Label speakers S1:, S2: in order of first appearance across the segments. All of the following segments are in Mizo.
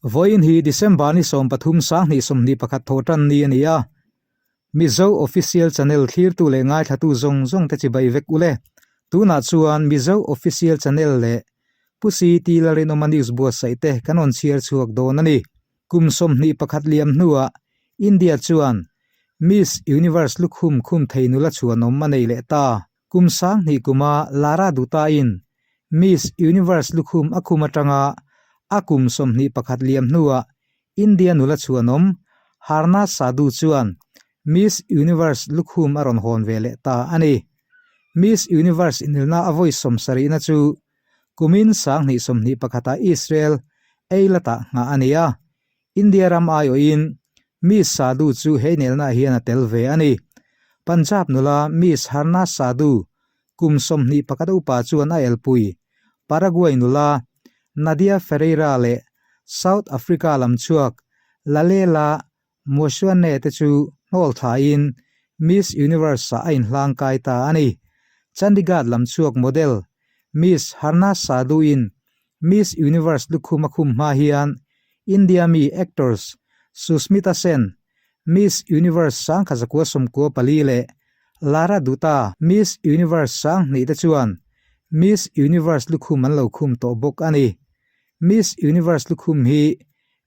S1: Vawiin hi December ni 13 sanghnih 21 thawhtan ni a ni a. Mizo Official Channel thlirtu leh ngaithlatu zawng zawng te chibai vek ule. Tunah chuan Mizo Official Channel leh Pu CT Lalrinawma News buatsaih te kan rawn chhiar chhuak dawn a ni. Kum 21 liam hnuah India chuan Miss Universe lukhum khum thei nula chhuanawm a nei leh ta. Kum 2000 kuma Lara Dutta-in Miss Universe lukhum a khum atanga a kum 21 liam hnuah India nula chhuanawm Harnaaz Sadhu chuan Miss Universe lukhum a rawn hawn ve leh ta a ni. Miss Universe inelna a vawi 70na chu kumin 2021-ah Israel Eilat-ah nghah a ni a. India ram aiawhin Miss Sadhu chu he inelnaah hian a tel ve a ni. Punjab nula Miss Harnaaz Sadhu kum 21 upa chuan a elpui Paraguay nula Nadia Ferreira leh South Africa lam chhuak Lalela Moshoane te chu hnawl thlain Miss Universe-ah a inhlang kai ta a ni. Chandigarh lam chhuak model Miss Harnaaz Sadhu-in Miss Universe lukhum a khum hma hian India mi actors Sushmita Sen, Miss Universe 1994 leh Lara Dutta, Miss Universe 2000 te chuan Miss Universe lukhum an lo khum tawh bawk a ni. Miss Universe lukhum hi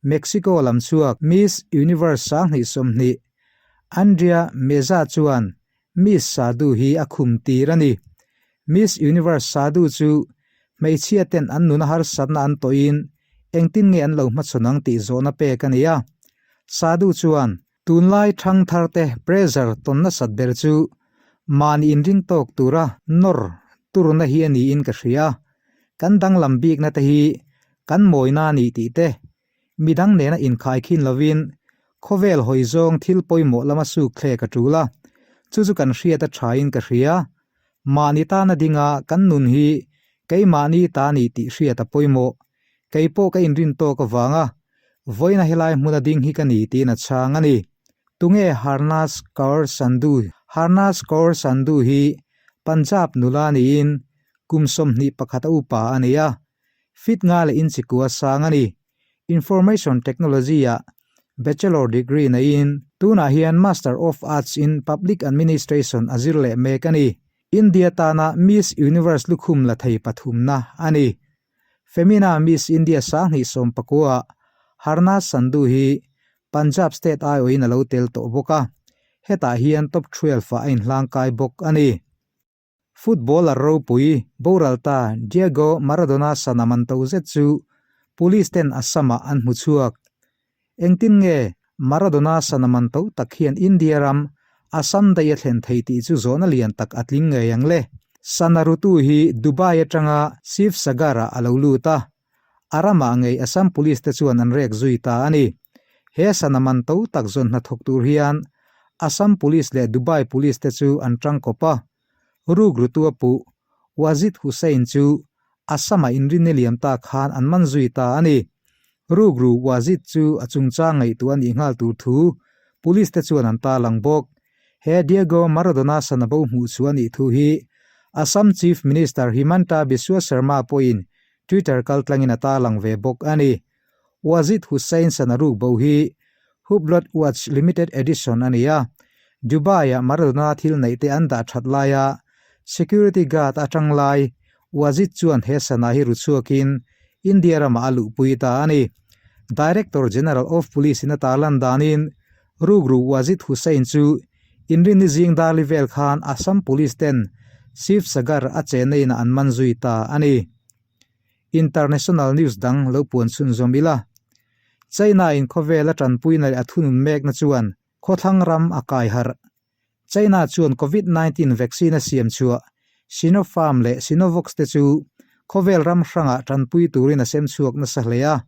S1: Mexico lam chhuak Miss Universe 2020 Andrea Meza chuan Miss Sadhu hi a khum tir a ni. Miss Universe Sadhu chu hmeichhia ten an nuna harsatna an tawhin engtin nge an lo hmachhawn ang tih zawhna pek a ni a. Sadhu chuan tunlai thang thar te pressure tawn nasat ber chu mahni inring tawk tura nawr turna hi a niin ka hria. Kan danglam bikna te hi kan mawina a ni tih te midang nena inkhai khin lovin khawvel hawi zawng thil pawimawh lama suk thlek a tul a, chu chu kan hriat a thain ka hria. Mahni tana dinga kan nun hi keimahni ta ni tih hriat a pawimawh. Kei pawh ka inrin tawk avanga vawiina helai hmuna ding hi ka ni tiin a chhang a ni. Tunge Harnaaz Kaur Sandhu? Harnaaz Kaur Sandhu hi Punjab nula niin kum 21 a upa a ni a. Fit nga leh inchikua sang a ni. Information Technology-ah Bachelor degree neiin tunah hian Master of Arts in Public Administration a zir leh mek a ni. India tana Miss Universe lukhum la thei pathumna a ni. Femina Miss India 2019-ah Harnaaz Sandhu hi Punjab state aiawhin a lo tel tawh bawk a, hetah hian top 12-ah a inhlangkai bawk a ni. Footballer ropui boralta Diego Maradona sana man to zet chu police ten Assam-ah an hmu chhuak. Engtin nge Maradona sana man to tak hian India ram Assam daih a thlen thei tih chu zawhna lian tak a tling ngei ang le. Sana rutu hi Dubai atanga Shiv Sagar-ah a lo lut a, a ramah ngei Assam Police te chuan an rek zui ta a ni. He sana man to tak zawn hnathawk tur hian Assam Police leh Dubai Police te chu an tangkawp a. Ruk rutu a puh Wajid Hussain chu Assam-ah inrinni liam ta khan an man zui ta a ni. Ruk ru Wajid chu a chungchang ngaihtuah a nih nghal tur thu Police te chuan an tarlang bawk. He Diego Maradona sana bo hmuh chu a nih thu hi Assam Chief Minister Himanta Biswa Sarma pawhin Twitter kaltlangin a tarlang ve bawk a ni. Wajid Hussain sana ruk bo hi Hublot Watch Limited Edition a ni a, Dubai-ah Maradona thil neih te an dah that laia security guard atang lai Wajid chuan he sana hi ru chhuakin India ramah a luhpui ta a ni. Director General of Police in a tarlan danin rukru Wajid Hussain chu inrinni zing darli vel khan Assam Police ten Shiv Sagar a chenna inah an man zui ta a ni. International news dang lo puan chhun zawm ila. China in khawvel a tanpuina leh a thunun mekna chuan khawthlang ram a kai harh. China chuan COVID-19 vaccine a siam chhuah Sinopharm leh Sinovac te chu khawvel ram hrangah tanpui turin a sem chhuak nasa hle a.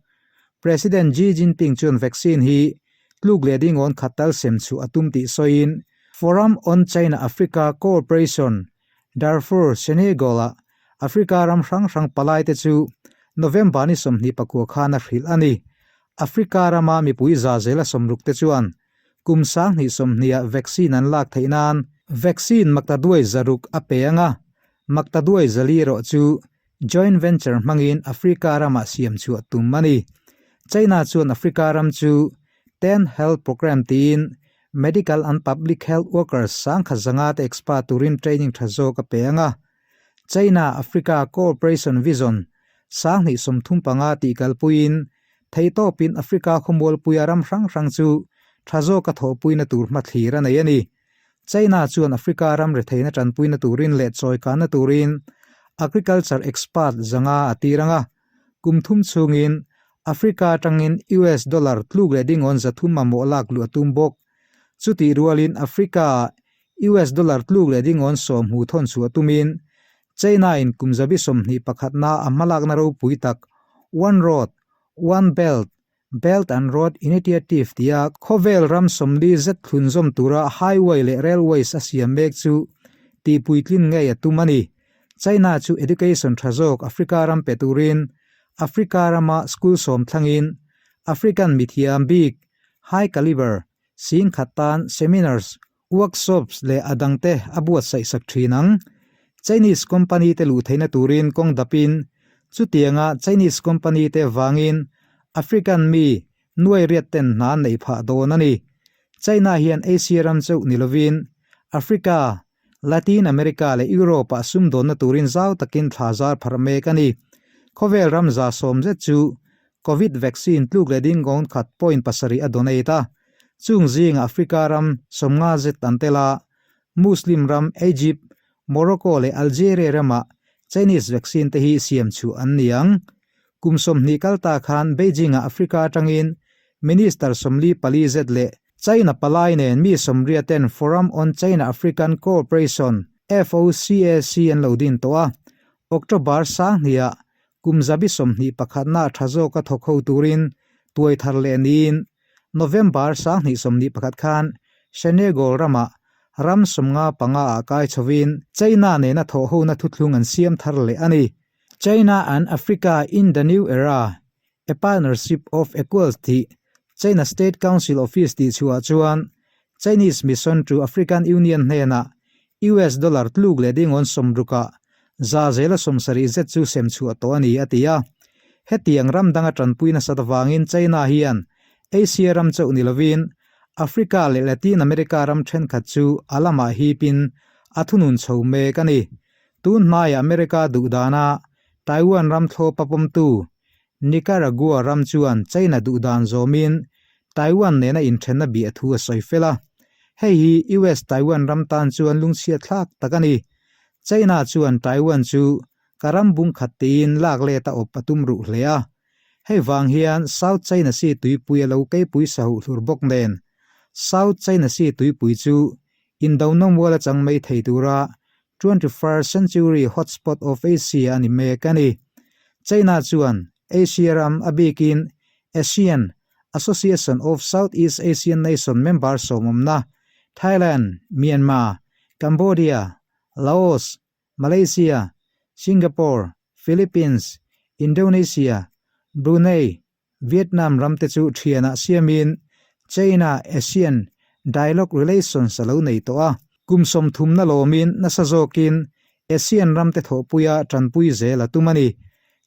S1: President Xi Jinping chuan vaccine hi tluk leh dingawn khat tal sem chhuah a tum tih sawiin Forum on China-Africa Cooperation Darfur, Senegal-ah Africa ram hrang hrang palai te chu November ni 29 khan a hrilh a ni. Africa rama mipui za zela 60 te chuan kum 2020-ah vaccine an lak theih nan vaccine maktaduai 600 a pe anga, maktaduai 400 erawh chu joint venture hmangin Africa ramah siam chhuah tum a ni. China chuan Africa ram chu Ten Health Programme tiin Medical and Public Health Workers sangkhat zanga te expert turin training tha zawk a pe ang a. China Africa Cooperation Vision 2035 tih kalpuiin theihtawpin Africa khawmualpuia ram hrang hrang chu tha zawka thawhpuina tur hmathlir a nei a ni. China chuan Africa ram retheihna tanpuina turin leh chawikanna turin agriculture expert zanga a tir ang a. Kum thum chhungin Africa atangin US dollar tluk leh dingawn 300 mamawh lak luh a tum bawk. Chutih rualin Africa-ah US dollar tluk leh dingawn 10 hmu thawn chhuah tumin China-in kum 21 na a hmalakna ropui tak One Road, One Belt, Belt and Road Initiative tia khawvel ram 40 zet thlunzawm tura highway leh railways a siam mek chu tihpuitlin ngei a tum a ni. China chu education tha zawk Africa ram pe turin Africa rama school sawm thlangin African mithiam bik, high caliber, sing khat tan seminars, workshops leh a dangte a buatsaih sak thin ang. Chinese company te luh theihna turin kawng dapin chutianga Chinese company te vangin African mi nuai riat ten hna an neih phah dawn a ni. China hian Asia ram chauh ni lovin Africa, Latin America leh Europe ah sumdawnna turin zau takin thla zar pharh mek a ni. Khawvel ram 70 zet chu Covid vaccine tluk leh ding ngawn khat point pasarih a donate a, chung zingah Africa ram 50 zet an tel a, Muslim ram Egypt, Morocco leh Algeria ramah Chinese vaccine te hi siam chhuah an ni ang. Kum 20 kal ta khan Beijing-ah Africa atangin Minister 44 zet leh China palai nen mi 80 ten Forum on China-African Cooperation, FOCAC, an lo din tawh a, October 2000-ah kum 21 na tha zawka thawk ho turin tuai thar leh niin November 2021 khan Senegal ramah ram 55 ah kai chhovin China nena thawh hona thuthlung an siam thar leh a ni. China and Africa in the New Era, A Partnership of Equals tih China State Council Office tih chhuah chuan Chinese Mission to African Union hnenah US dollar tluk leh dingawn 60 ah 70% zet chu sem chhuah tawh a ni a ti a. Hetiang ram danga tanpui nasat avangin China hian Asia ram chauh ni lovin Africa leh Latin America ram thenkhat chu a lamah hipin a thunun chho mek a ni. Tun hmaiah America duhdana Taiwan ram thlawpa pawmtu Nicaragua ram chuan China duhdan zawmin Taiwan nena inthenna biah thu a sawi fel a. Hei hi US-Taiwan ram tan chuan lungchhiat thlak tak a ni. China chuan Taiwan chu ka ram bung khat tiin lak let a awp a tum ruh hle a. Hei vang hian South China Sea tuipui a lo keipui sahuh hlur bawk nen South China Sea tuipui chu Indo mual a chang mai thei tura 21st century hotspot of Asia a ni mek a ni. China chuan Asia ram a bikin ASEAN, Association of Southeast Asian Nation member sawmawmna Thailand, Myanmar, Cambodia, Laos, Malaysia, Singapore, Philippines, Indonesia, Brunei, Vietnam ram te chu thianah siamin China ASEAN Dialogue Relations a lo nei tawh a. Kum 30 na lawmin nasa zawkin ASEAN ram te thawhpuia tanpui zel a tum a ni.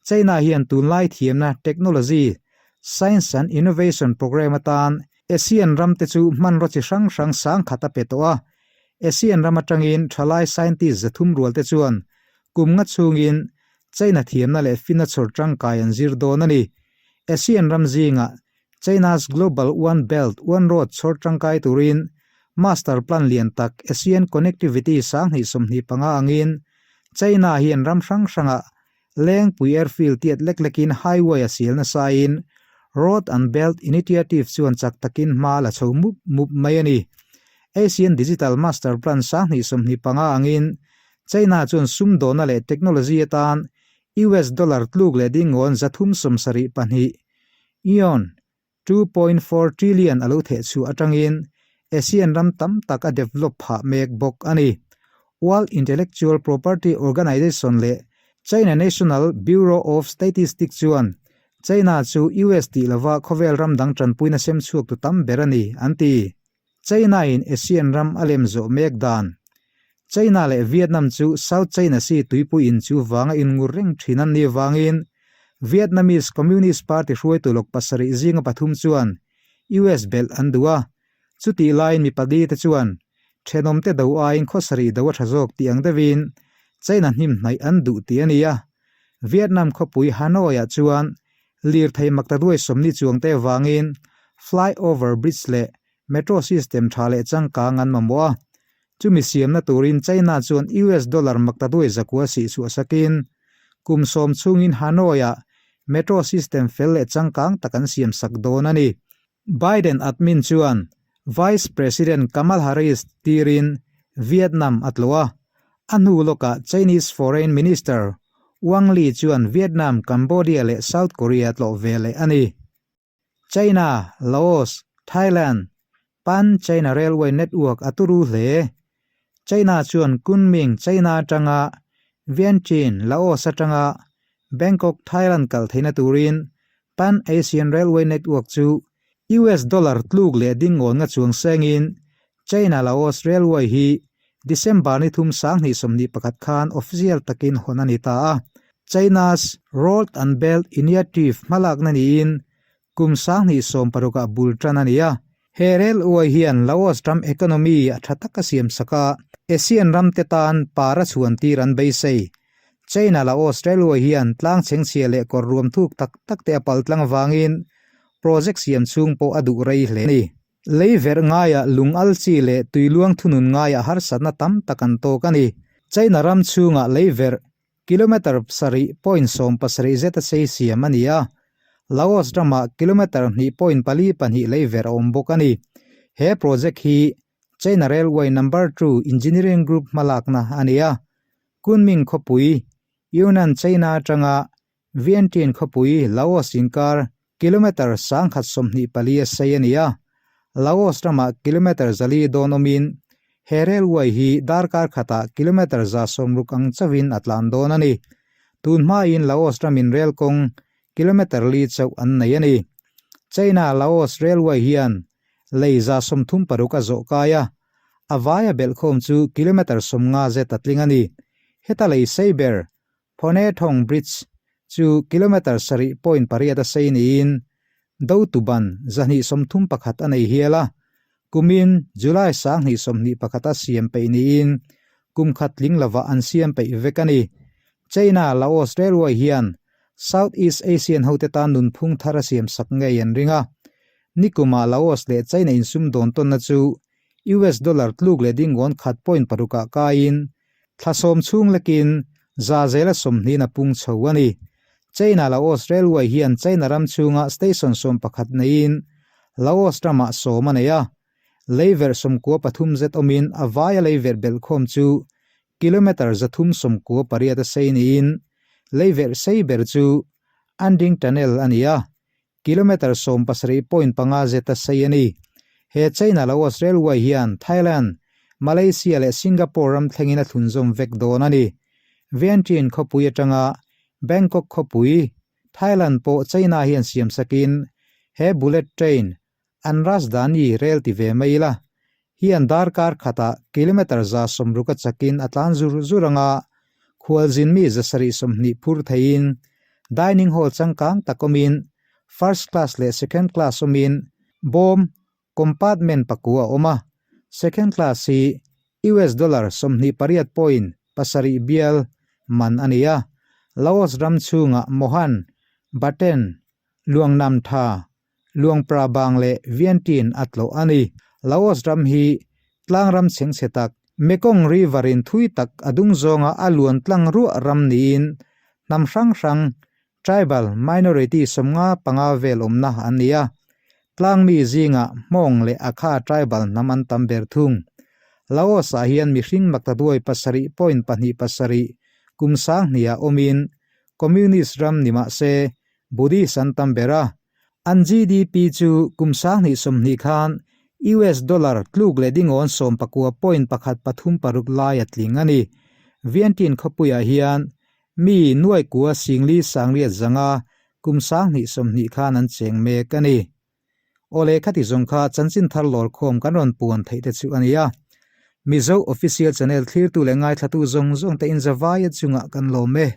S1: China hian tunlai thiamna technology, science and innovation program atan ASEAN ram te chu hmanraw chi hrang hrang sangkhat a pe tawh a. ASEAN ram atangin thalai scientist 300 rual te chuan kum nga chhungin China thiamna leh finna chhawr tangkai an zir dawn a ni. ASEAN ram zingah China's Global One Belt One Road chhawr tangkai turin Master Plan lian tak ASEAN Connectivity 2025 angin China hian ram hrang hrangah Lengpui Airfield tiat lek lekin highway a sial nasain Road and Belt Initiative chuan chak takin hma la chho mup mup mai a ni. ASEAN Digital Master Plan 2025 angin China chuan sumdawna leh technology atan US dollar tluk leh dingawn 372 yuan 2.4 trillion a lo theh chhuah atangin ASEAN ram tam tak a develop phah mek bawk a ni. World Intellectual Property Organization leh China National Bureau of Statistics chuan China chu US tih lova khawvel ram dang tanpuina sem chhuak tu tam ber a ni, an ti. China in ASEAN ram a lem zawh mek dan. China leh Vietnam chu South China Sea tuipui in chu vanga inngur reng thin an ni vangin. Vietnamese Communist Party hruaitu lawk pasarih zinga pathum chuan US belh an duh a, chutih laiin mi pali te chuan thenawmte do aiin khawsarih do a tha zawk tih ang deuhin China hnim hnaih an duh tih a ni a. Vietnam khawpui Hanoi-ah chuan lirthei maktaduai sawmni chuangte avangin flyover bridge leh metro system tha leh changkang an mamawh a. Chumi siamna turin China chuan US dollar maktaduai zakua sih chhuah sakin kum sawm chhungin Hanoi-ah metro system fel leh changkang tak an siam sak dawn a ni. Biden admin chuan Vice President Kamala Harris tirin Vietnam a tlawh a, a hnu lawkah Chinese Foreign Minister Wang Li chuan Vietnam, Cambodia leh South Korea a tlawh ve leh a ni. China, Laos, Thailand, Pan China Railway Network a turu hle. China chuan Kunming, China atanga Vientiane, Laos atanga Bangkok, Thailand kal theihna turin Pan Asian Railway Network chu US dollar tluk leh ding ngawn nga chuang sengin China Laos Railway hi December ni thum 2021 khan official takin hawn a ni ta a. China's Road and Belt Iniative hmalakna niin kum 2016 ah bul tan a ni a. He railway hian Laos ram economy a tha taka siam sak a, Asian ram te tan par a chhuan tir an beisei. China Laos Railway hian tlang chhengchhia leh kawr ruam thuk tak tak te a pal tlang avangin project siam chhung pawh a duh rei hle a ni. Lei verh ngaiah lung al chi leh tui luang thunun ngaiah harsatna tam tak an tawk a ni. China ram chhungah lei verh kilometre sarih point 17 zet a sei siam a ni a, Laos ramah kilometre hnih point pali pahnih lei verh a awm bawk a ni. He project hi China Railway Number Two Engineering Group hmalakna a ni a, Kunming khawpui, Yunnan, China atanga Vientiane khawpui Laos inkar kilometre 1024 a sei a ni a, Laos ramah kilometre 400 dawn awmin he railway hi darkar khatah kilometre 160 ang chauhin a tlan dawn a ni. Tun hmain Laos ramin rail kawng kilometre li chauh an nei a ni. China Laos railway hian lei 36 a zawh kai a, a vaia belhkhawm chu kilometre 50 zet a tling a ni. Heta lei sei ber Phone Thong Bridge chu kilometre sarih point pariat a sei niin Dotuban 231 a nei hial a, kumin July 2021 a siam peih niin kum khat tling lovah an siam peih vek a ni. China Laos Railway hian South East Asian hote tan nunphung thar a siam sak ngei an ring a, nikumah Laos leh China insum dawn tawnna chu US dollar tluk leh dingawn khat point parukah kaiin Thla sawm chhung lekin za zela sawmhnihin a pung chho a ni. China Laos Railway hian China ram chhunga station 11 neiin Laos ramah sawm a nei a. Leiverh 93 zet awmin a vaia leiverh belhkhawm chu kilometre 398 a sei niin leiverh sei ber chu Anding Tunnel a ni a. Kilometre 17 point panga zet a sei a ni. He China Laos Railway hian Thailand, Malaysia leh Singapore ram thlengin a thlunzawm vek dawn a ni. Vientiane khawpui atanga Bangkok khawpui, Thailand pawh China hian siam sakin he bullet train an Rajdhani rail ti ve mai ila hian darkar khatah kilometre 160 a chakin a tlan zur zur anga khualzin mi 720 phur theiin dining hall changkang tak awmin first class leh second class awmin bawm compartment pakua a awm a, second class hi US dollar 28 point pasarih bial man a ni a, Laos ram chhungah Mohan, Baten, Luangnam Tha, Luang Prabang leh Vientiane a tlawh a ni. Laos ram hi tlang ram chhengchhe tak, Mekong River in thui tak a dung zawnga a luan tlang ruah ram niin hnam hrang hrang, tribal minority 55 vel awmna an ni a. Tlang mi zingah Hmong leh Akha tribal hnam an tam ber thung. Laos ah hian mihring maktaduai pasarih point pahnih pasarih kum 2000 ah awmin Communist ram ni mah se Buddhist an tam ber a, an GDP chu kum 2020 khan US dollar tluk leh dingawn sawmpakua point pakhat pathum paruk lai a tling a ni. Vientiane khawpuiah hian mi nuai kua singli sangriat zanga kum 2020 khan an cheng mek a ni. Awle khati zawng kha chanchin thar lawr khawm kan rawn puan theih te chu a ni a. Mizo Official Channel thlirtu leh ngaithlatu zawng zawng te inzavaia chungah kan lawm e.